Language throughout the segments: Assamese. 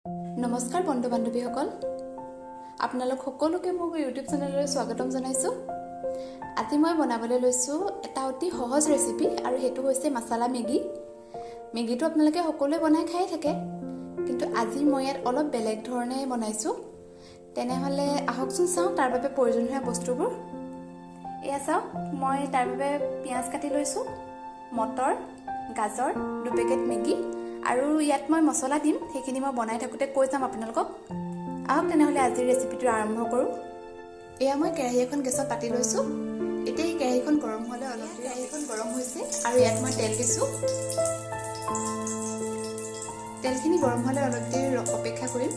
নমস্কাৰ বন্ধু বান্ধৱীসকল, আপোনালোক সকলোকে মোৰ ইউটিউব চেনেললৈ স্বাগতম জনাইছোঁ। আজি মই বনাবলৈ লৈছোঁ এটা অতি সহজ ৰেচিপি আৰু সেইটো হৈছে মছলা মেগী। মেগীটো আপোনালোকে সকলোৱে বনাই খাই থাকে, কিন্তু আজি মই ইয়াত অলপ বেলেগ ধৰণে বনাইছোঁ। তেনেহ'লে আহকচোন চাওঁ তাৰ বাবে প্ৰয়োজনীয় বস্তুবোৰ। এয়া চাওক, মই তাৰ বাবে পিঁয়াজ কাটি লৈছোঁ, মটৰ, গাজৰ, 2 পেকেট মেগী আৰু ইয়াত মই মছলা দিম। সেইখিনি মই বনাই থাকোঁতে কৈ যাম আপোনালোকক। আহক তেনেহ'লে আজিৰ ৰেচিপিটো আৰম্ভ কৰোঁ। এয়া মই কেৰাহী এখন গেছত পাতি লৈছোঁ। এতিয়া এই কেৰাহীখন গৰম হ'লে অলপ, কেৰাহীখন গৰম হৈছে আৰু ইয়াত মই তেল দিছোঁ। তেলখিনি গৰম হ'লে অলপ দেৰি অপেক্ষা কৰিম।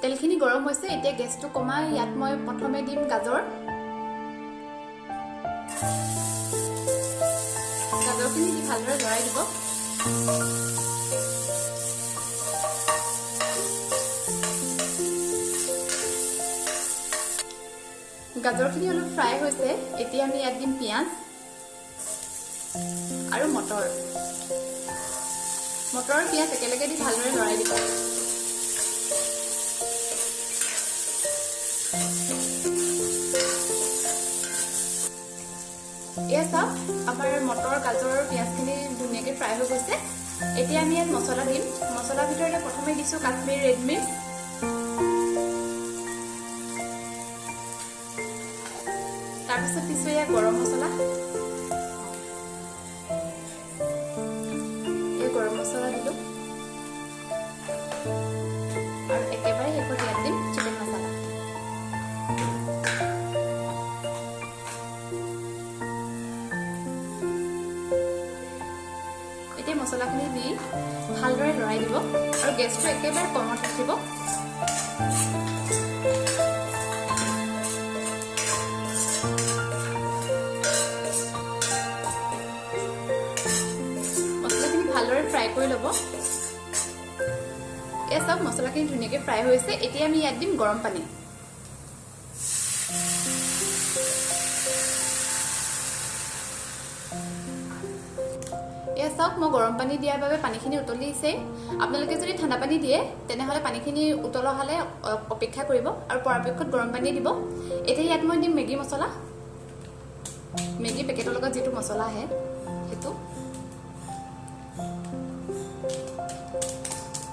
তেলখিনি গৰম হৈছে, এতিয়া গেছটো কমাই ইয়াত মই প্ৰথমে দিম গাজৰ। গাজৰখিনি দি ভালদৰে লৰাই দিব। গাজৰখিনি অলপ ফ্ৰাই হৈছে, এতিয়া আমি ইয়াত দিম পিঁয়াজ আৰু মটৰ। মটৰ আৰু পিঁয়াজ একেলগে দি ভালদৰে লৰাই দিব। এয়া চাওক, আমাৰ মটৰ, গাজৰ আৰু পিঁয়াজখিনি ধুনীয়াকৈ ফ্ৰাই হৈ গৈছে। এতিয়া আমি ইয়াত মছলা দিম। মছলাৰ ভিতৰতে প্ৰথমে দিছোঁ কাশ্মীৰ ৰেড মিৰ্চ, তাৰপিছত দিছোঁ এয়া গৰম মছলা। এই গৰম মছলা দিলোঁ আৰু একেবাৰে শেষত ইয়াত দিম চিকেন মছলা। এতিয়া মছলাখিনি দি ভালদৰে লৰাই দিব আৰু গেছটো একেবাৰে কমত ৰাখিব। মছলাখিনি ভালদৰে ফ্ৰাই কৰি ল'ব। এয়া চাওক, মছলাখিনি ধুনীয়াকৈ ফ্ৰাই হৈছে। এতিয়া আমি ইয়াত দিম গৰম পানী। এয়া চাওক, মই গৰম পানী দিয়াৰ বাবে পানীখিনি উতলিছে। আপোনালোকে যদি ঠাণ্ডা পানী দিয়ে তেনেহ'লে পানীখিনি উতল অহালে অপেক্ষা কৰিব আৰু পৰাপক্ষত গৰম পানী দিব। এতিয়া ইয়াত মই দিম মেগী মছলা। মেগী পেকেটৰ লগত যিটো মছলা আহে সেইটো।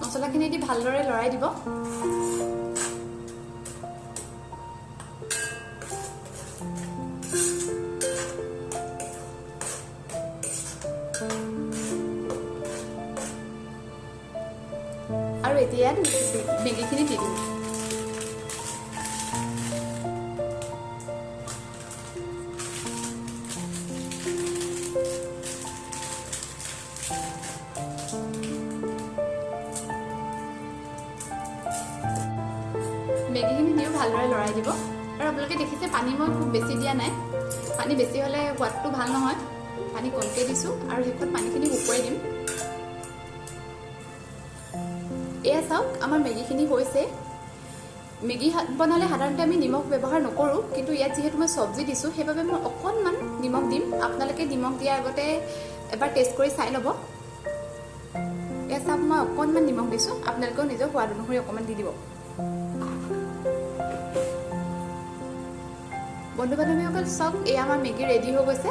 মছলাখিনি দি ভালদৰে লৰাই দিব। আৰু এতিয়া ইয়াত মেগীখিনি দি দিম। মেগীখিনি দিও ভালদৰে লৰাই দিব। আৰু আপোনালোকে দেখিছে পানী মই খুব বেছি দিয়া নাই। পানী বেছি হ'লে সোৱাদটো ভাল নহয়। পানী কমকৈ দিছোঁ আৰু শেষত পানীখিনি শুকুৱাই দিম। এয়া চাওক, আমাৰ মেগীখিনি হৈছে। মেগী বনালে সাধাৰণতে আমি নিমখ ব্যৱহাৰ নকৰোঁ, কিন্তু ইয়াত যিহেতু মই চব্জি দিছোঁ সেইবাবে মই অকণমান নিমখ দিম। আপোনালোকে নিমখ দিয়াৰ আগতে এবাৰ টেষ্ট কৰি চাই ল'ব। এয়া চাওক, মই অকণমান নিমখ দিছোঁ। আপোনালোকেও নিজৰ সোৱাদ অনুসৰি অকণমান দি দিব। বন্ধু বান্ধৱীসকল চাওক, এয়া আমাৰ মেগী ৰেডি হৈ গৈছে।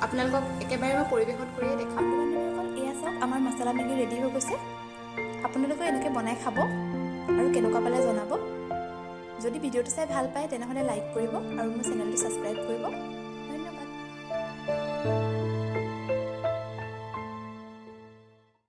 আপোনালোকক একেবাৰে মই পৰিৱেশন কৰিয়ে দেখাম। বন্ধু বান্ধৱীসকল, এয়া চাওক, আমাৰ মছলা মেগী ৰেডি হৈ গৈছে। আপোনালোকেও এনেকৈ বনাই খাব আৰু কেনেকুৱা পালে জনাব। যদি ভিডিঅ'টো চাই ভাল পায় তেনেহ'লে লাইক কৰিব আৰু মোৰ চেনেলটো ছাবস্ক্ৰাইব কৰিব।